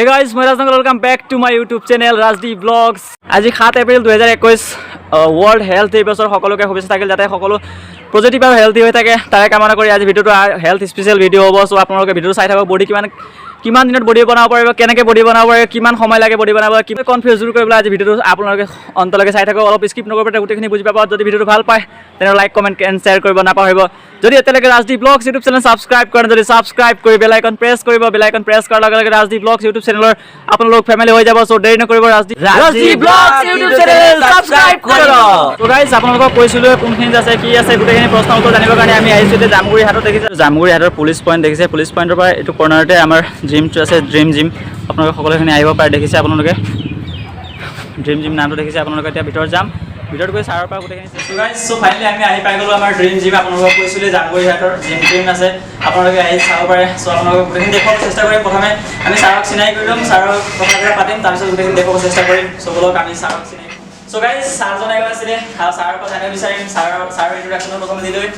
Hey guys, মই Rajnagar, welcome back to my YouTube channel Rajdeep blogs. আজি 7 April 2021, world health দিৱসৰ সকলোকে শুভেচ্ছা থাকিল। যাতে সকলো পজিটিভ আৰু হেল্থি হৈ থাকে, তাৰে কামনা কৰি আজি ভিডিঅ'টো হেল্থ স্পেচিয়েল ভিডিঅ' হ'ব। চ' আপোনালোকে ভিডিঅ'টো চাই থাকক। বডি কিমান কিমান দিনত বডি বনাব পাৰিব, কেনেকৈ বডি বনাব পাৰিব, কিমান সময় লাগে বডি বনাব, কিমান কনফিউজ দূৰ কৰিবলৈ আজি ভিডিঅ'টো আপোনালোকে অন্তলৈকে চাই থাকক। অলপ স্কিপ নকৰিব, তেতিয়া গোটেইখিনি বুজি পাব। যদি ভিডিঅ'টো ভাল পায়, তেনেহ'লে লাইক, কমেণ্ট এণ্ড শ্বেয়াৰ কৰিব নাপাহৰিব। যদি এতিয়ালৈকে Rajdeep blogs YouTube channel subscribe কৰে, যদি ছাবস্ক্ৰাইব কৰি বেল আইকন প্ৰেছ কৰিব। বেল আইকন প্ৰেছ কৰাৰ লগে লগে ৰাজদীপ ব্লগছ ইউটিউব চেনেলৰ আপোনালোক ফেমিলি হৈ যাব। চ' দেৰি নকৰিব, Rajdeep Rajdeep blogs YouTube channel subscribe কৰক। ত' গাইজ, আপোনালোকক কৈছিলোঁ কোনখিনিত আছে, কি আছে, গোটেইখিনি প্ৰশ্ন উত্তৰ জানিবৰ কাৰণে আমি আহিছোঁ এতিয়া জামুগুৰি হাটত। দেখিছে জামুগুৰি হাটৰ পুলিচ পইণ্ট দেখিছে। পুলিচ পইণ্টৰ পৰা এইটো কৰ্ণাৰতে আমাৰ জিমটো আছে, ড্ৰিম জিম। আপোনালোকে সকলোখিনি আহিব পাৰে। দেখিছে আপোনালোকে, ড্ৰিম জিম নামটো দেখিছে আপোনালোকে। এতিয়া ভিতৰত যাম। ভিতৰত গৈ ছাৰৰ পৰা গোটেইখিনি। চ' ফাইনেলি আমি আহি পাই গ'লোঁ আমাৰ ড্ৰিম জিম। আপোনালোকক কৈছিলোঁ জামুগুৰি হাটৰ জিম ট্ৰিম আছে, আপোনালোকে আহি চাব পাৰে। চ' আপোনালোকক গোটেইখিনি দেখুৱাব চেষ্টা কৰিম। প্ৰথমে আমি ছাৰক চিনাকি কৰি ল'ম, ছাৰৰ কথা পাতিম, তাৰপিছত গোটেইখিনি দেখুৱাব চেষ্টা কৰিম। চ' ব'লক, আমি ছাৰক চিনাকি। চ' গাইজ, ছাৰজন আহি আছিলে আৰু ছাৰৰ পৰা জানিব বিচাৰিম। ছাৰৰ ছাৰৰ ইন্ট্ৰডাকশ্যনো প্ৰথমে দি লৈ।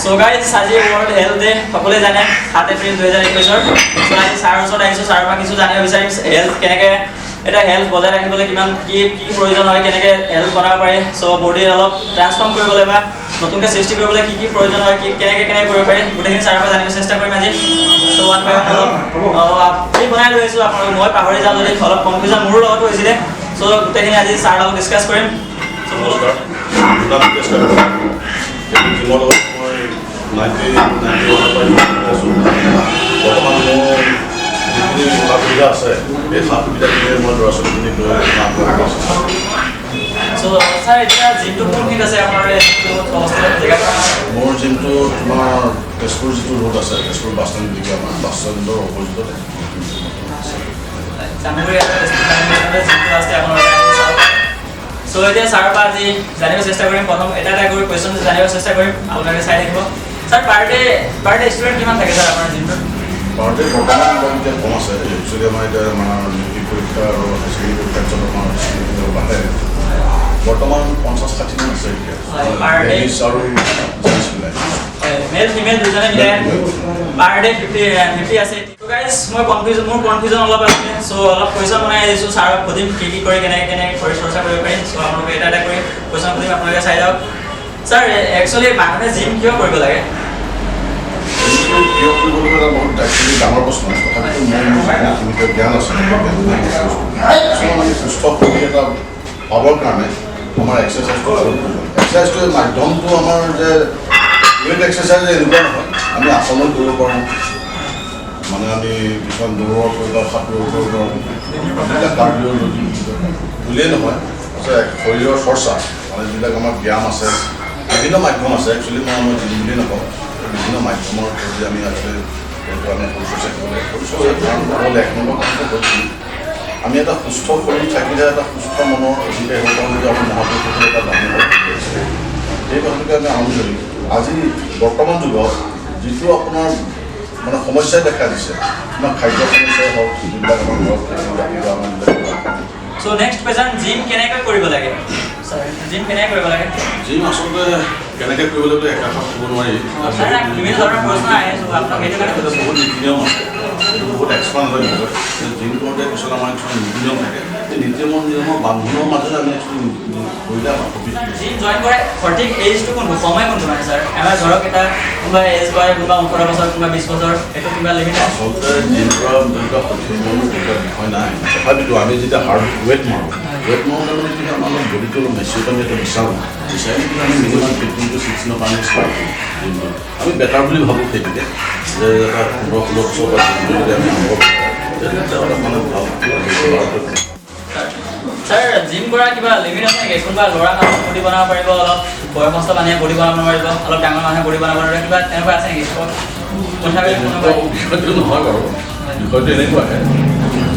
চ' গাইজ, আজি ৱৰ্ল্ড হেল্থ ডে, সকলোৱে জানে, 7 এপ্ৰিল 2021ৰ। চ' আজি ছাৰৰ ওচৰত আহিছোঁ, ছাৰৰ পৰা কিছু জানিব বিচাৰিম। হেল্থ কেনেকৈ, এটা হেল্থ বজাই ৰাখিবলৈ কিমান কি কি প্ৰয়োজন হয়, কেনেকৈ হেল্থ বনাব পাৰি, চ' বডি অলপ ট্ৰান্সফৰ্ম কৰিবলৈ বা নতুনকৈ সৃষ্টি কৰিবলৈ কি কি প্ৰয়োজন হয়, কি কেনেকৈ কেনেকৈ কৰিব পাৰি, গোটেইখিনি ছাৰৰ পৰা জানিব চেষ্টা কৰিম আজি। চ' ওৱান বাই ওৱান অলপ কি বনাই লৈ আহিছোঁ আপোনালোক, মই পাহৰি যাওঁ যদি, অলপ কনফিউজন মোৰো লগতো হৈছিলে। চ' গোটেইখিনি আজি ছাৰৰ লগত ডিছকাছ কৰিম। চ' নমস্কাৰ, মোৰ নাম মুকেশ কাকতি। এইটো জিমৰ লগত মই 1991ৰ পৰা জড়িত হৈ আছোঁ। বৰ্তমান মোৰ যিখিনি সা সুবিধা আছে, সেই সা সুবিধাখিনিৰে মই ল'ৰা ছোৱালীখিনিক লৈ কাম কৰি আছোঁ। চ' ছাৰ, এতিয়া জিমটো কোনখিনিত আছে আপোনাৰ? এই জিমটো অৱস্থিত জেগাটো? মোৰ জিমটো তোমাৰ তেজপুৰ যিটো ৰোড আছে, তেজপুৰ বাছ ষ্টেণ্ড বুলি কয়, আমাৰ বাছ ষ্টেণ্ডৰ অপজিটতে। জামুগুৰি জিমটো আছে, আপোনালোকে আহি চাব। চ' এতিয়া ছাৰৰ পৰা আজি জানিব চেষ্টা কৰিম। প্ৰথম এটা এটা কৰি কুৱেশ্যন জানিব চেষ্টা কৰিম, আপোনালোকে চাই থাকিব। Sir, per day student কিমান থাকে ছাৰ আপোনাৰ জিমটোত? পাৰ ডে বৰ্তমান অলপ এতিয়া কম আছে। একচুৱেলি আমাৰ এতিয়া আমাৰ মেট্ৰিক পৰীক্ষা আৰু হাই ছেকেণ্ডেৰী পৰীক্ষাৰ পিছত আমাৰ ষ্টুডেণ্টখিনি বাঢ়ে। বৰ্তমান 50-60মান আছে এতিয়া। হয়, per day। Ladies আৰু জেণ্টছ মিলাই। মেল ফিমেল দুজনে মিলাই পাৰ ডে 50 50 আছে। ত' গাইজ, মই কনফিউজন মোৰ কনফিউজন অলপ আছিলে। চ' অলপ কুৱেশ্যন বনাই আহিছোঁ, ছাৰক সুধিম কি কি কৰি কেনেকৈ কেনেকৈ শৰীৰ চৰ্চা কৰিব পাৰি। চ' আপোনালোকে এটা এটা কৰি কুৱেশ্যন সুধিম, আপোনালোকে চাই যাওক। ছাৰ, একচুৱেলি মানুহে জিম কিয় কৰিব লাগে? জিমটো কিয় কৰিব লাগে, এটা বহুত একচুৱেলি ডাঙৰ প্ৰশ্ন। তথাপিতো মোৰ যিখিনি সীমিত জ্ঞান আছে, সেই জ্ঞানখিনি মই কৈছোঁ। কিছুমান আমি সুস্থ শৰীৰ এটা পাবৰ কাৰণে আমাৰ এক্সাৰচাইজটো বহুত প্ৰয়োজন। এক্সাৰচাইজটোৰ মাধ্যমটো আমাৰ যে ৱেইট এক্সাৰচাইজ এনেকুৱা নহয়, আমি আসনো কৰিব পাৰোঁ, মানে আমি কিছুমান দৌৰৰ কৰিব পাৰোঁ, সাঁতোৰ কৰিব পাৰোঁ, যিবিলাক কাৰ্ডিঅ'লজি বুলিয়েই নহয়। আচলতে শৰীৰৰ চৰ্চা মানে যিবিলাক আমাৰ ব্যায়াম আছে, বিভিন্ন মাধ্যম আছে। একচুৱেলি মই জিম বুলিয়ে নকওঁ, বিভিন্ন মাধ্যমৰ যদি আমি আচলতে সেইটো আমি শৰীৰ চৰ্চা কৰিব লাগে। শৰীৰ চৰ্চাৰ কাৰণ হ'ল, এক নম্বৰ কাৰণটো হ'ল কি, আমি এটা সুস্থ শৰীৰ থাকিলে এটা সুস্থ মনৰ অধিকাৰী হ'ব পাৰোঁ। যদি আমাৰ মহাপুৰুষসকলে এটা বাণী আছে, সেই কথাটোকে আমি আৰম্ভ কৰি আজি বৰ্তমান যুগত যিটো আপোনাৰ মানে সমস্যাই দেখা দিছে, আমাৰ খাদ্য সমস্যাই হওক, যিবিলাক আমাৰ ঘৰত খেতি ৰাতিপুৱা আমাৰ যিবিলাক চ' নেক্সট কুৱেশ্যন, জিম কেনেকৈ কৰিব লাগে ছাৰ? জিম কেনেকৈ কৰিব লাগে? জিম আচলতে কেনেকৈ কৰিব লাগিব একাষত ক'ব নোৱাৰি। ছাৰ, বিভিন্ন ধৰণৰ প্ৰশ্ন আহে, চ' আপোনাক সেইটো কাৰণে এটা সুধিছোঁ। বহুত নীতি নিয়ম আছে, সেইটো বহুত এক্সপাণ্ড হয় নিজৰ। জিম কৰোঁতে কিছুমান আমাৰ কিছুমান নীতি নিয়ম থাকে। সেই নীতি নিয়মৰ বান্ধোনৰ মাজেৰে আমি একচুৱেলি কৰিলে আমাৰ সুবিধা। জিম জইন কৰে সঠিক এজটো কোনটো, সময় কোনটো? মানে ছাৰ, আমাৰ ধৰক এটা কোনোবা এজ বয়, কোনোবা 18 বছৰ, কোনোবা 20 বছৰ, সেইটো কিবা লিমিট আছে? আচলতে জিম কৰা তেনেকুৱা সঠিক কোনো তেনেকুৱা বিষয় নাই। তথাপিতো আমি যেতিয়া হাৰ্ড ৱেট মাৰোঁ, ৱেট মাৰোঁতে মানে কি হয়, আমাৰ অলপ বডিটো অলপ মেচিউৰ আমি এটা বিচাৰোঁ। বিচাৰি কিন্তু আমি মিনিমাম 15 টু 16ৰ পৰা আমি ষ্টাৰ্ট কৰোঁ জিমটো। আমি বেটাৰ বুলি ভাবোঁ সেইটোকে যে এটা 15-16 বছৰৰ পৰা জিমটো যদি আমি আৰম্ভ কৰোঁ, তেতিয়া অলপ মানে ভাল। ছাৰ, জিম কৰা কিবা লিমিট আছে নেকি? কোনোবা ল'ৰা মানুহ বডি বনাব পাৰিব, অলপ বয়সস্থ মানুহে বডি বনাব নোৱাৰিব, অলপ ডাঙৰ মানুহে বডি বনাব নোৱাৰিব, কিবা তেনেকুৱা আছে নেকি? তথাপি তেনেকুৱা বিষয়টো নহয় বাৰু। বিষয়টো এনেকুৱাহে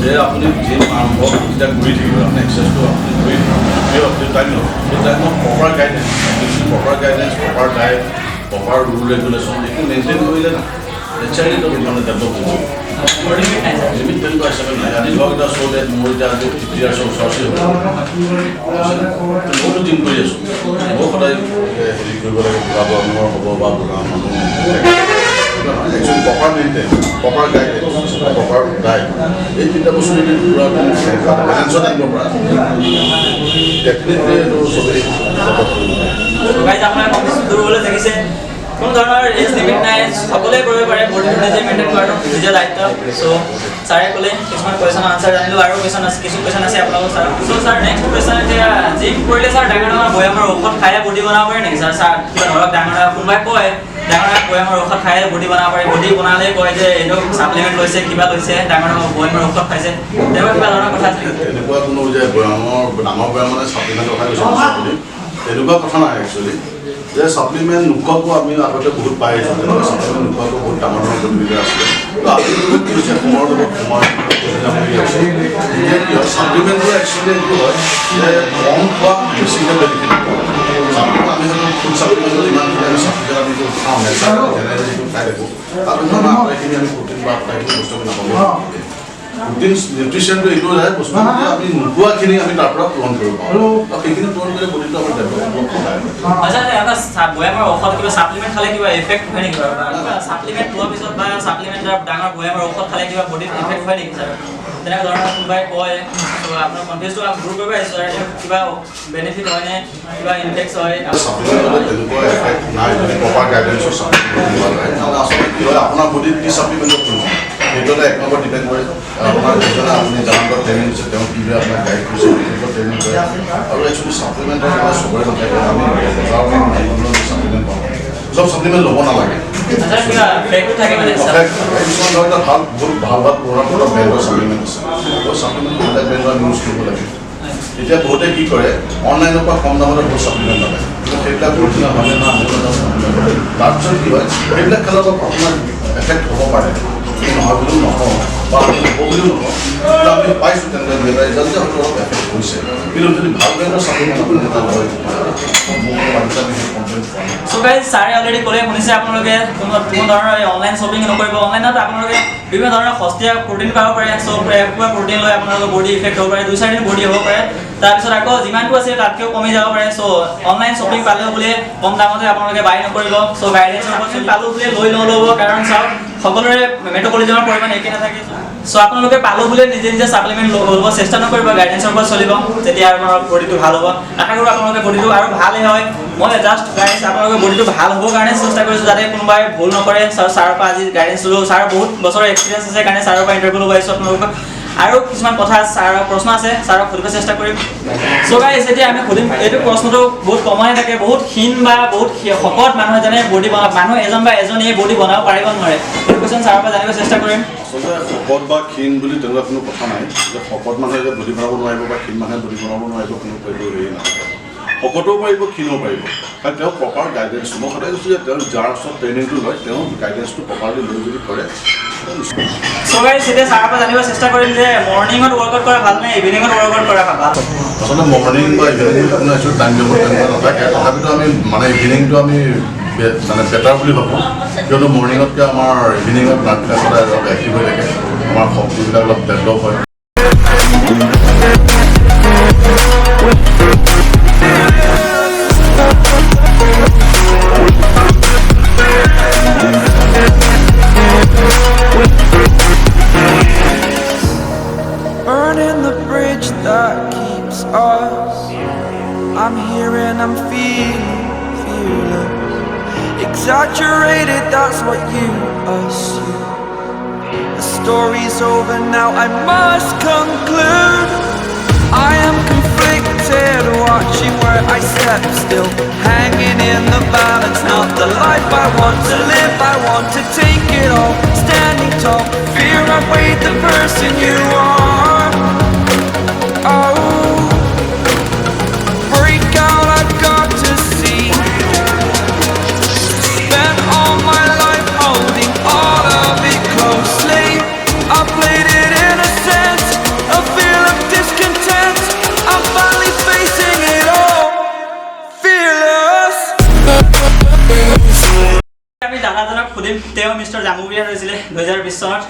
যে আপুনি জিম আৰম্ভ যেতিয়া কৰি থাকিব, আপুনি এক্সাৰচাইজটো আপুনি কৰি থাকিব, টাইমত সেই টাইমত proper guidance, proper guidance, proper diet, proper rule regulation এইটো মেইনটেইন কৰিলে না নেচাৰেলি মানে ডেভেলপ হ'ব। লিমিট নাই ছাৰ? লিমিট তেনেকুৱা হিচাপে নাই। আজি ধৰক এতিয়া চ' ডেট মোৰ এতিয়া আজি 50 ইয়াৰ্ছৰ ওচৰা-ওচৰি হ'ব, ময়ো জিম কৰি আছোঁ। ময়ো সদায় হেৰি কৰিব লাগে, বুঢ়া মানুহৰ হ'ব বা বুঢ়া মানুহ তেনেকুৱা নহয়। Actually proper maintain, proper guidance, proper diet, এই তিনিটা বস্তু যদি পূৰা বেলেঞ্চত আনিব পৰা, ডেফিনেটলি এইটো চবেই ডেভেলপ কৰিব পাৰে। গাইজ, আপোনাৰ কম্পিটিশ্যন দূৰ হ'বলৈ দেখিছে, কোনো ধৰণৰ এজ লিমিট নাই, সকলোৱে কৰিব পাৰে। বডিটো নিজে মেইনটেইন কৰাটো নিজৰ দায়িত্ব। চ' ছাৰে ক'লে, কিছুমান কুৱেশ্যনৰ আনচাৰ জানিলোঁ আৰু কুৱেশ্যন আছে, কিছু কুৱেশ্যন আছে আপোনালোক ছাৰ। চ' ছাৰ, নেক্সট কুৱেশ্যন, এতিয়া জিম কৰিলে ছাৰ ডাঙৰ ডাঙৰ বৈয়ামৰ ঔষধ খাই বডি বনাব পাৰে নেকি ছাৰ? ছাৰ, কিবা ধৰক ডাঙৰ ডাঙৰ কোনোবাই কয় ডাঙৰ ডাঙৰ বৈয়ামৰ ঔষধ খাই বডি বনাব পাৰে, বডি বনালে কয় যে এইটো ছাপ্লিমেণ্ট লৈছে, কিবা লৈছে, ডাঙৰ ডাঙৰ বৈয়ামৰ ঔষধ খাইছে, তেনেকুৱা কিবা ধৰণৰ কথা আছে নেকি? তেনেকুৱা কোনো যে বৈয়ামৰ, ডাঙৰ বৈয়াম মানে ছাপ্লিমেণ্টৰ কথা কৈছে বুলি তেনেকুৱা কথা নাই। একচুৱেলি যে ছাপ্লিমেণ্ট নোখোৱাকো আমি আগতে বহুত পাই আহিছোঁ, তেনেকুৱা ছাপ্লিমেণ্ট নোখোৱাকো বহুত ডাঙৰ ডাঙৰ বডি আছিলে। তো আজিকালি কি হৈছে, সময়ৰ লগত সময় আছে। এতিয়া কি হয়, ছাপ্লিমেণ্টটো একচুৱেলি এইটো হয় যে কম খোৱা বেছিকৈ বেনিফিট। ছাপ্লিমেণ্ট আমি হয়তো ফুড ছাপ্লিমেণ্টত ইমানখিনি আমি ছাপ্লিমেণ্ট আমি যিটো খাওঁ, নেচাৰেল জেনেৰেলি যিটো খাই থাকোঁ, তাত আমাৰ আটাইখিনি আমি প্ৰটিন বা আটাইখিনি বস্তু আমি নাপাব। প্ৰটিন নিউট্ৰিশ্যনটো এইটো যায় বস্তু যে আমি নোপোৱাখিনি আমি তাৰ পৰা পূৰণ কৰিব পাৰোঁ আৰু সেইখিনি পূৰণ কৰিলে বডিটো আমাৰ ডেভেলপ সহায় হয়। আচ্ছা, এনেকুৱা বৈয়ামৰ ঔষধ কিবা ছাপ্লিমেণ্ট খালে কিবা এফেক্ট হয় নেকি বাৰু? বা কিবা ছাপ্লিমেণ্ট লোৱাৰ পিছত বা ছাপ্লিমেণ্ট ডাঙৰ বৈয়ামৰ ঔষধ খালে কিবা বডিত এফেক্ট হয় নেকি ছাৰ? তেনেকুৱা ধৰণৰ কোনোবাই কয়। ত' আপোনাৰ কনফিউজটো দূৰ কৰিব আহিছোঁ ছাৰ, এইটো কিবা বেনিফিট হয়নে কিবা ইনফেক্ট হয়? ছাপ্লিমেণ্টত তেনেকুৱা এফেক্ট নাই যদি প্ৰপাৰ গাইডেঞ্চৰ ছাপ্লিমেণ্ট লোৱা যায়। নহ'লে আচলতে কি হয়, আপোনাৰ বডিত কি ছাপ্লিমেণ্টৰ প্ৰয়োজন সেইটো এটা এক নম্বৰ ডিপেণ্ড কৰে আপোনাৰ যিজনে আপুনি যাৰ লগত ট্ৰেইনিং দিছে, তেওঁ কিদৰে আপোনাক গাইড কৰিছে, কেনেকুৱা ট্ৰেইনিং কৰে। আৰু একচুৱেলি ছাপ্লিমেণ্টৰ মানে চবৰে নাথাকে। আমি বজাৰত ছাপ্লিমেণ্ট পাওঁ, চব ছাপ্লিমেণ্ট ল'ব নালাগে। আচ্ছা, কিবা ফেকো থাকে মানে? Effect থাকে। কিছুমান ধৰক এটা ভাল, বহুত ভাল ভাল পুৰণা পুৰণা ব্ৰেণ্ডৰ ছাপ্লিমেণ্ট আছে। তো ছাপ্লিমেণ্ট এইবিলাক ব্ৰেণ্ডৰ আমি ইউজ কৰিব লাগে। এতিয়া বহুতে কি কৰে, অনলাইনৰ পৰা কম দামতে বহুত ছাপ্লিমেণ্ট পায়, কিন্তু সেইবিলাক অৰিজিনেল হয়নে নহয় আমিও নাজানো। তাৰপিছত কি হয়, সেইবিলাক খেলত আপোনাৰ এফেক্ট হ'ব পাৰে, কিন্তু নহয় বুলিও নকওঁ বা আমি হ'ব বুলিও নকওঁ। কিন্তু আমি পাইছোঁ তেনেকুৱা দুই এটা ৰিজাল্ট যে হয়তো অলপ এফেক্ট হৈছে। কিন্তু যদি ভাল ব্ৰেণ্ডৰ ছাপ্লিমেণ্ট আপুনি এটা লয়, তেতিয়াহ'লে মোৰ আজিলৈ আমি সেইটো কমপ্লেইন পোৱা নাই। চ' গাইজ, ছাৰে অলৰেডি ক'লে, শুনিছে আপোনালোকে, কোনো কোনো ধৰণৰ অনলাইন শ্বপিং নকৰিব। অনলাইনত আপোনালোকে বিভিন্ন ধৰণৰ সস্তীয়া প্ৰটিন পাব পাৰে। চ' এসোপা প্ৰটিন লৈ আপোনালোকৰ বডি ইফেক্ট হ'ব পাৰে, 2-4 দিন বডি হ'ব পাৰে, তাৰপিছত আকৌ যিমানটো আছে তাতকৈও কমি যাব পাৰে। চ' অনলাইন শ্বপিং পালেও বুলিয়ে কম দামতে আপোনালোকে বাই নকৰিব। চ' গাইডেঞ্চৰ ওপৰত পালোঁ বুলিয়ে লৈ নল'ব, কাৰণ চাওক, সকলোৰে মেটাবলিজমৰ পৰিমাণ একে নাথাকে। চ' আপোনালোকে পালোঁ বুলিয়ে নিজে নিজে ছাপ্লিমেণ্ট ল'ব চেষ্টা নকৰিব, গাইডেঞ্চৰ ওপৰত চলিব, তেতিয়া আপোনাৰ বডিটো ভাল হ'ব। আশা কৰোঁ আপোনালোকে বডিটো আৰু ভালেই হয়। মই জাষ্ট গাইজ, আপোনালোকে বডিটো ভাল হ'বৰ কাৰণে চেষ্টা কৰিছোঁ, যাতে কোনোবাই ভুল নকৰে। ছাৰ, ছাৰৰ পৰা আজি গাইডেঞ্চ ল'লোঁ। ছাৰৰ বহুত বছৰৰ এক্সপিৰিয়েঞ্চ আছে কাৰণে ছাৰৰ পৰা ইণ্টাৰভিউ ল'ব আহিছোঁ আপোনালোকক। আৰু কিছুমান কথা ছাৰৰ প্ৰশ্ন আছে, ছাৰক সুধিব চেষ্টা কৰিম। চ' গাইজ, এতিয়া আমি সুধিম, এইটো প্ৰশ্নটো বহুত কমনে থাকে, বহুত ক্ষীণ বা বহুত শকত মানুহ এজনে বডি বনাব, মানুহ এজন বা এজনীয়ে বডি বনাব পাৰিব নোৱাৰে? এইটো কুৱেশ্যন ছাৰৰ পৰা জানিব চেষ্টা কৰিম। আচলতে শকত বা ক্ষীণ বুলি তেনেকুৱা কোনো কথা নাই যে শকত মানুহে যে বডি বনাব নোৱাৰিব বা ক্ষীণ মানুহে বডি বনাব নোৱাৰিব, কোনো এইটো হেৰি নাথাকে। শকতো পাৰিব, ক্ষীণো পাৰিব, কাৰণ তেওঁ প্ৰপাৰ গাইডেঞ্চ, মই সদায় কৈছোঁ যে তেওঁ যাৰ ওচৰত ট্ৰেইনিংটো লয়, তেওঁ গাইডেঞ্চটো প্ৰপাৰলি লৈ যদি কৰে, তেওঁ চ' গাইজ, এতিয়া ছাৰৰ পৰা জানিব চেষ্টা কৰিম যে মৰ্ণিঙত ৱৰ্কআউট কৰা ভাল নে ইভিনিঙত ৱৰ্কআউট কৰা ভাল? আচলতে মৰ্ণিং বা ইভিনিং কোনো একচুৱেলি টাইম টেবুল তেনেকুৱা নাথাকে। তথাপিতো আমি মানে ইভিনিংটো আমি মানে বেটাৰ বুলি ভাবোঁ, কিয়নো মৰ্ণিঙতকৈ আমাৰ ইভিনিঙত নাৰ্ভবিলাক সদায় অলপ এক্টিভ হৈ থাকে, আমাৰ শক্তিবিলাক অলপ ডেভেলপ হয়। Burning the bridge that keeps us. I'm here and I'm feeling fearless. Exaggerated, that's what you assume. The story's over now, I must conclude. I am conflicted, watching where I step still, hanging in the balance. Not the life I want to live, I want to take it all, standing tall. Fear I weighed the person you are. Oh, break out, I've got to see. Spent all my life holding all of it closely. I played it innocent, a feel of discontent. I'm finally facing it all, fearless. আমি দাদাজনক সুধিম, তেওঁ mister জামুগুৰিয়াত হৈছিলে 2020 চনত।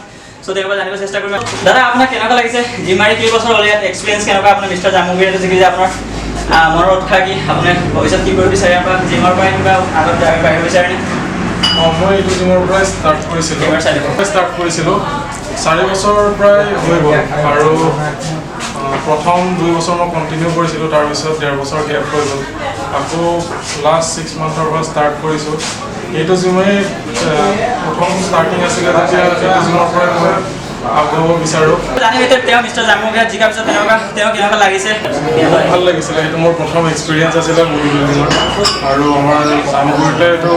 চ' তেওঁৰ পৰা জানিব চেষ্টা কৰিম। দাদা, আপোনাক কেনেকুৱা লাগিছে? জিম মাৰি কেইবছৰ হ'ল? ইয়াত এক্সপিৰিয়েঞ্চ কেনেকুৱা আপোনাৰ? মিষ্টাৰ জামুগুৰিয়াত জিকি যে আপোনাৰ মনৰ উৎসাহ কি? আপুনি ভৱিষ্যত কি কৰিব বিচাৰে? বা জিমৰ পৰাই কিবা আগত যাব পাৰিব বিচাৰেনে? মই এইটো জিমৰ পৰাই ষ্টাৰ্ট কৰিছিলোঁ। 4 বছৰ প্ৰায় হৈ গ'ল আৰু প্ৰথম 2 বছৰ মই কণ্টিনিউ কৰিছিলোঁ, তাৰপিছত 1.5 বছৰ গেপ হৈ গ'ল। আকৌ লাষ্ট 6 মান্থৰ পৰা ষ্টাৰ্ট কৰিছোঁ। এইটো জিমেই প্ৰথম ষ্টাৰ্টিং আছিলে, তেতিয়া এইটো জিমৰ পৰাই মই আগবাঢ়িব বিচাৰোঁ। তেওঁ মিষ্টাৰ জামুগুৰিহাট জিকাৰ পিছত তেওঁ কেনেকুৱা লাগিছে? বহুত ভাল লাগিছিলে। সেইটো মোৰ প্ৰথম এক্সপিৰিয়েঞ্চ আছিলে বডি বিল্ডিঙৰ। আৰু আমাৰ জামুগুৰিতে এইটো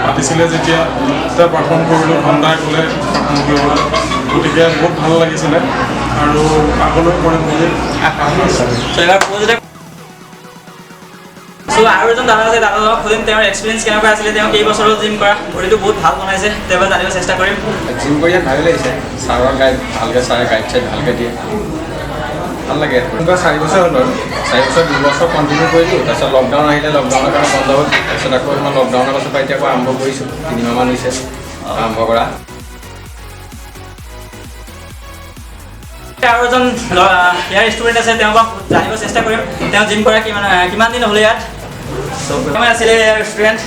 পাতিছিলে, যেতিয়া তেতিয়া পাৰফৰ্ম কৰিলোঁ, ধন্দাই ক'লে পাৰফৰ্ম কৰিবলৈ, গতিকে বহুত ভাল লাগিছিলে আৰু আগলৈ কৰিম বুলি আশা কৰিছোঁ। আৰু এজন দাদা আছে, দাদাজনক সুধিম তেওঁৰ এক্সপিৰিয়েঞ্চ কেনেকুৱা আছিলে, তেওঁ কেইবছৰ হ'ল জিম কৰা, বডিটো বহুত ভাল বনাইছে, তেওঁৰ জানিব চেষ্টা কৰিম। জিম কৰি ইয়াত ভালেই লাগিছে, ছাৰৰ গাইড ভালকৈ, ছাৰে গাইড চাইড ভালকৈ দিয়ে, ভাল লাগে। এনেকুৱা 4 বছৰ হ'ল আৰু 4 বছৰ 2 বছৰ কণ্টিনিউ কৰিলোঁ, তাৰপিছত লকডাউন আহিলে, লকডাউনৰ কাৰণে বন্ধ হ'ল। তাৰপিছত আকৌ তোমাৰ লকডাউনৰ পাছৰ পৰা এতিয়া আকৌ আৰম্ভ কৰিছোঁ, 3 মাহমান হৈছে আৰম্ভ কৰা। আৰু এজন ইয়াৰ ষ্টুডেণ্ট আছে, তেওঁ পৰা জানিব চেষ্টা কৰিম তেওঁ জিম কৰা কিমান দিন হ'ল ইয়াত। মই আছিলে ইয়াৰ ষ্টুডেণ্ট,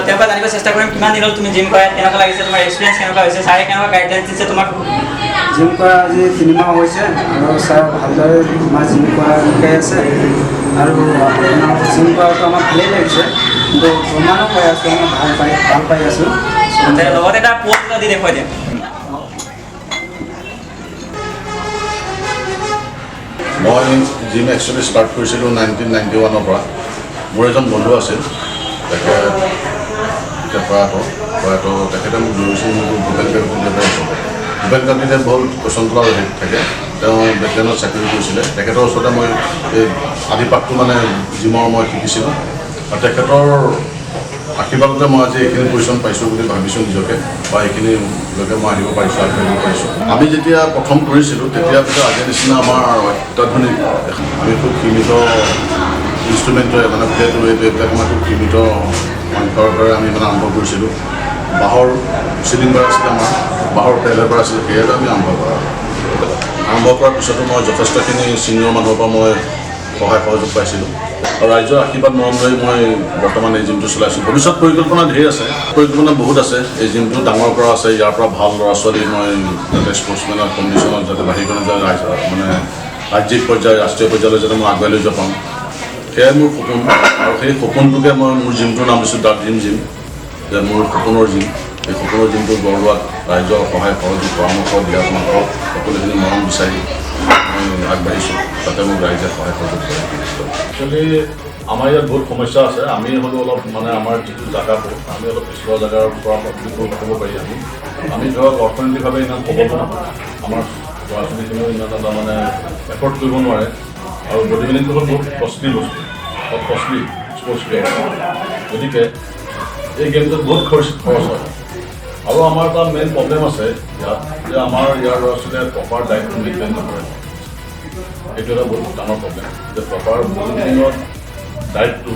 তেওঁৰ পৰা জানিব চেষ্টা কৰিম কিমান দিন হ'ল তুমি জিম কৰা, কেনেকুৱা লাগিছে, তোমাৰ এক্সপিৰিয়েঞ্চ কেনেকুৱা হৈছে, ছাৰে কেনেকুৱা গাইডলাইনছ দিছে তোমাক? জিম কৰা আজি 3 মাহ হৈছে আৰু ছাৰ ভালদৰে আমাৰ জিম কৰা শিকাই আছে আৰু জিম কৰাটো আমাৰ ভালেই লাগিছে, কিন্তু প্ৰমাণো পাই আছোঁ, আমি ভাল পাই আছোঁ। লগতে এটা পোষ্ট এটা দি দেখুৱাই দিম। মই জিম একচুৱেলি ষ্টাৰ্ট কৰিছিলোঁ 1991ৰ পৰা। মোৰ এজন বন্ধু আছিল, তেখেত এতিয়া প্ৰয়াত, তেখেতে মোক জড়িছিল মোৰ ভূপেন কাকতিদেৱৰ ওচৰতে। ভূপেন কাকতিদেৱ হ'ল কুশন্তলা হেৰিত থাকে, তেওঁ বেটেলিয়নত চাকৰি কৰিছিলে। তেখেতৰ ওচৰতে মই এই আদিপাঠটো মানে জিমৰ মই শিকিছিলোঁ আৰু তেখেতৰ আশীৰ্বাদতে মই আজি এইখিনি পজিশ্যন পাইছোঁ বুলি ভাবিছোঁ নিজকে, বা এইখিনিলৈকে মই আহিব পাৰিছোঁ, আগবাঢ়িব পাৰিছোঁ। আমি যেতিয়া প্ৰথম কৰিছিলোঁ তেতিয়া পিছত আজিৰ নিচিনা আমাৰ অত্যাধুনিক, আমি খুব সীমিত ইনষ্ট্ৰুমেণ্টৰে মানে প্লেট ৱেট এইবিলাক আমাৰ খুব সীমিত সংখ্যাৰ দ্বাৰা আমি মানে আৰম্ভ কৰিছিলোঁ। বাঁহৰ চিলিং বাৰ আছিলে আমাৰ, বাঁহৰ পেলেৰ বাৰ আছিলে, সেয়াৰে আমি আৰম্ভ কৰা। আৰম্ভ কৰাৰ পিছতো মই যথেষ্টখিনি ছিনিয়ৰ মানুহৰ পৰা মই সহায় সহযোগ পাইছিলোঁ আৰু ৰাইজৰ আশীৰ্বাদ মৰম লৈ মই বৰ্তমান এই জিমটো চলাইছোঁ। ভৱিষ্যত পৰিকল্পনা ধেৰ আছে, পৰিকল্পনা বহুত আছে। এই জিমটো ডাঙৰ কৰা আছে, ইয়াৰ পৰা ভাল ল'ৰা ছোৱালী মই যাতে স্পৰ্টছমেনৰ কম্পিটিশ্যনত যাতে বাহিৰ কৰি যায়, ৰাইজ মানে ৰাজ্যিক পৰ্যায়, ৰাষ্ট্ৰীয় পৰ্যায়লৈ যাতে মই আগুৱাই লৈ যাব পাৰোঁ, সেয়াই মোৰ সপোন। আৰু সেই সপোনটোকে মই মোৰ জিমটোৰ নাম দিছোঁ the dream gym, যে মোৰ সপোনৰ জিম। এই সপোনৰ জিমটো গঢ় লোৱাত ৰাইজৰ সহায় সহযোগ, পৰামৰ্শ দিয়া মানুহক সকলোখিনি মৰম বিচাৰি মই আগবাঢ়িছোঁ, তাতে মোক ৰাইজে সহায় সহযোগ কৰে। একচুৱেলি আমাৰ ইয়াত বহুত সমস্যা আছে। আমি হ'লেও অলপ মানে আমাৰ যিটো জেগাটো, আমি অলপ পিছুৱা জেগাৰ পৰা ক'ব পাৰি। আমি ধৰক অৰ্থনৈতিকভাৱে ইমান সবল নহয়, আমাৰ ল'ৰা ছোৱালীখিনিও ইমান এটা মানে এফৰ্ড কৰিব নোৱাৰে। আৰু বডি বিল্ডিংটো হ'ল বহুত কষ্টলি বস্তু, বহুত কষ্টলি স্পৰ্টছ গেম, গতিকে এই গেমটোত বহুত খৰচ হয়। আৰু আমাৰ এটা মেইন প্ৰব্লেম আছে ইয়াত, যে আমাৰ ইয়াৰ ল'ৰা ছোৱালীয়ে প্ৰপাৰ ডায়েটটো মেইনটেইন নকৰে। এইটো এটা বহুত ডাঙৰ প্ৰব্লেম, যে প্ৰপাৰ বডি বিল্ডিঙত ডায়েটটো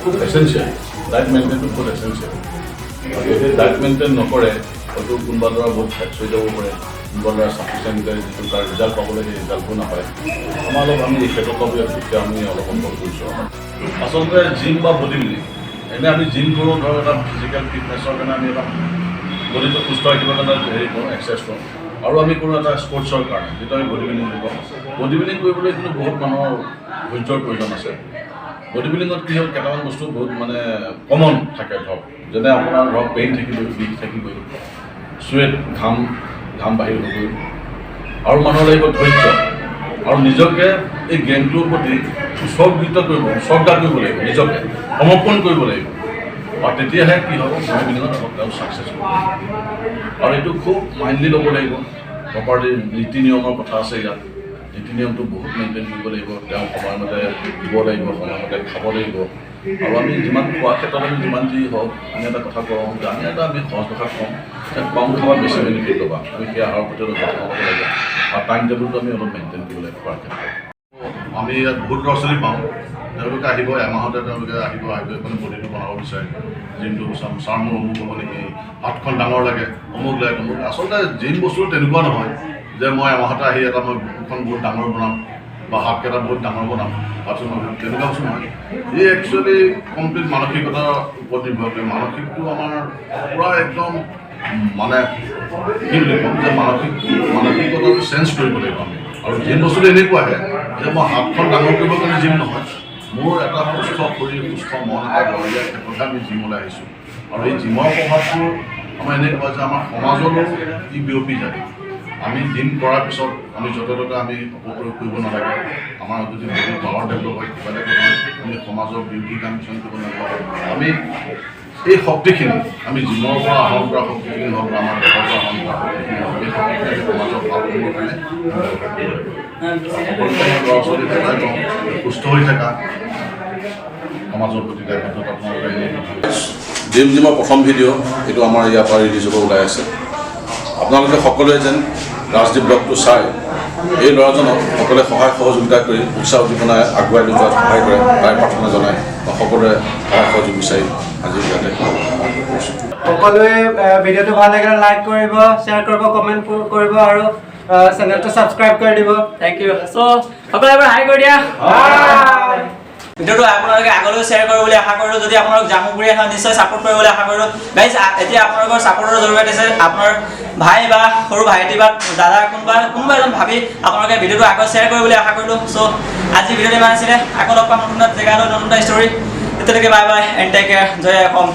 খুব এচেঞ্চিয়েল, ডায়েট মেইনটেইনটো বহুত এচেঞ্চিয়েল। আৰু যদি ডায়েট মেইনটেইন নকৰে, হয়তো কোনোবা ল'ৰা বহুত ফেটছ হৈ যাব পাৰে, কোনোবা ল'ৰা চাফিচিয়েণ্ট যিটো তাৰ ৰিজাল্ট পাব লাগে সেই ৰিজাল্টটো নাপায়। আমাৰ অলপ আমি এই ক্ষেত্ৰত অলপ ইয়াত দুখীয়া আমি অলপ অনুভৱ কৰিছোঁ। আচলতে জিম বা বডি বিল্ডিং, এনেই আমি জিম কৰোঁ ধৰক এটা ফিজিকেল ফিটনেছৰ কাৰণে, আমি এটা বডিটো সুস্থ ৰাখিবৰ কাৰণে হেৰি কৰোঁ, এক্সাৰচাইজ কৰোঁ, আৰু আমি কৰোঁ এটা স্পৰ্টছৰ কাৰণে, যিটো আমি বডি বিল্ডিং বুলি কওঁ। বডি বিল্ডিং কৰিবলৈ কিন্তু বহুত মানুহৰ ধৈৰ্যৰ প্ৰয়োজন আছে। বডি বিল্ডিঙত কি হ'ল, কেইটামান বস্তু বহুত মানে কমন থাকে ধৰক, যেনে আপোনাৰ ধৰক পেইন থাকিবই, বিষ থাকিবই, চুৱেট, ঘাম বাহিৰ হ'বই, আৰু মানুহৰ লাগিব ধৈৰ্য, আৰু নিজকে এই গেমটোৰ প্ৰতি উৎসৰ্গিত কৰিব, উৎসৰ্গা কৰিব লাগিব, নিজকে সমৰ্পণ কৰিব লাগিব, আৰু তেতিয়াহে কি হ'ব, বডি বিল্ডিঙত অলপ তেওঁ ছাকচেছ হ'ব। আৰু এইটো খুব মাইণ্ডলি ল'ব লাগিব, প্ৰপাৰলি নীতি নিয়মৰ কথা আছে ইয়াত, নীতি নিয়মটো বহুত মেইনটেইন কৰিব লাগিব, তেওঁ সময়মতে দিব লাগিব, সময়মতে খাব লাগিব। আৰু আমি যিমান খোৱা ক্ষেত্ৰত আমি যিমান যি হওক, আমি এটা কথা কওঁ যে আমি সহজ ভাষাত কওঁ যে কম খাবা বেছি বেনিফিট ল'বা, আমি সেই আহাৰৰ প্ৰতি অলপ যত্ন ল'ব লাগে, আৰু টাইম টেবুলটো আমি অলপ মেইনটেইন কৰিব লাগে খোৱাৰ ক্ষেত্ৰত। আমি ইয়াত বহুত ল'ৰা ছোৱালী পাওঁ, তেওঁলোকে আহিব এমাহতে, তেওঁলোকে আহিব, আহি মানে বডিটো বনাব বিচাৰে, জিমটো ছাৰ মোৰ অমুক হ'ব নেকি, হাতখন ডাঙৰ লাগে, অমুক লাগে তমুক। আচলতে জিম বস্তুটো তেনেকুৱা নহয় যে মই এমাহতে আহি এটা মই বুকুখন বহুত ডাঙৰ বনাম, বা হাতকেইটা বহুত ডাঙৰ বনাম, তাৰপিছত মই তেনেকুৱা বস্তু নহয়। এই একচুৱেলি কমপ্লিট মানসিকতাৰ ওপৰত নিৰ্ভৰ কৰে। মানসিকটো আমাৰ পূৰা একদম মানে কি বুলি ক'ম যে মানসিকতাটো চেঞ্জ কৰিব লাগিব আমি। আৰু জিম বস্তুটো এনেকুৱাহে যে মই হাতখন ডাঙৰ কৰিবৰ কাৰণে জিম নহয়, মোৰ এটা সুস্থ শৰীৰ, সুস্থ মন এটা গঢ় দিয়াৰ ক্ষেত্ৰতহে আমি জিমলৈ আহিছোঁ। আৰু এই জিমৰ প্ৰভাৱটো আমাৰ এনেকুৱা যে আমাৰ সমাজলৈও ই বিয়পি যায়। আমি জিম কৰাৰ পিছত আমি য'তে ত'তে আমি অপপ্ৰয়োগ কৰিব নালাগে। আমাৰ যদি বডি পাৱাৰ ডেভেলপ হয়, কিবা এটা কৰিব, আমি সমাজৰ বিৰোধী কাম কিছুমান কৰিব নালাগে। আমি এই শক্তিখিনি, আমি জিমৰ পৰা আহৰণ কৰা শক্তিখিনি হওক বা আমাৰ দেহৰ পৰা আহৰণ কৰা শক্তিখিনি হওক, এই শক্তিখিনি আমি সমাজৰ ভাল কৰিবৰ কাৰণে ব্যৱহাৰ কৰিব লাগিব। সকলোকে মই ল'ৰা ছোৱালীক সদায় কওঁ, সুস্থ হৈ থাকা, সমাজৰ প্ৰতি দায়বদ্ধতা আপোনালোকে। ড্ৰিম জিমৰ প্ৰথম ভিডিঅ' এইটো আমাৰ ইয়াৰ পৰা ৰিলিজ হ'ব ওলাই আছে। আপোনালোকে সকলোৱে যেন ৰাজদ্বীপ ব্লগটো চাই এই ল'ৰাজনক সকলোৱে সহায় সহযোগিতা কৰি উৎসাহ উদ্দীপনাই আগুৱাই লৈ যোৱাত সহায় কৰে, তাৰে প্ৰাৰ্থনা জনাই মই সকলোৰে সহায় সহযোগ বিচাৰি আজি ইয়াতে কৰিছোঁ। সকলোৱে ভিডিঅ'টো ভাল লাগিলে লাইক কৰিব, শ্বেয়াৰ কৰিব, কমেণ্ট কৰিব আৰু চেনেলটো ছাবস্ক্ৰাইব কৰি দিব। Thank you. চ' সকলোৱে এবাৰ হাই কৰি দিয়া। ভিডিঅ'টো আপোনালোকে আগলৈও শ্বেয়াৰ কৰিব বুলি আশা কৰিলোঁ। যদি আপোনালোক জামুগুৰি হয়, নিশ্চয় ছাপোৰ্ট কৰিব বুলি আশা কৰিলোঁ। গাইজ, এতিয়া আপোনালোকৰ ছাপোৰ্টৰ জৰুৰত আছে। আপোনাৰ ভাই বা সৰু ভাইটি বা দাদা কোনোবা কোনোবা এজন ভাবি আপোনালোকে ভিডিঅ'টো আগত শ্বেয়াৰ কৰিব বুলি আশা কৰিলোঁ। চ' আজি ভিডিঅ'টো ইমান আছিলে। আকৌ লগ পাম নতুন এটা জেগালৈ, নতুন এটা ষ্টৰী। তেতিয়ালৈকে bye bye and take care. Joy Assam.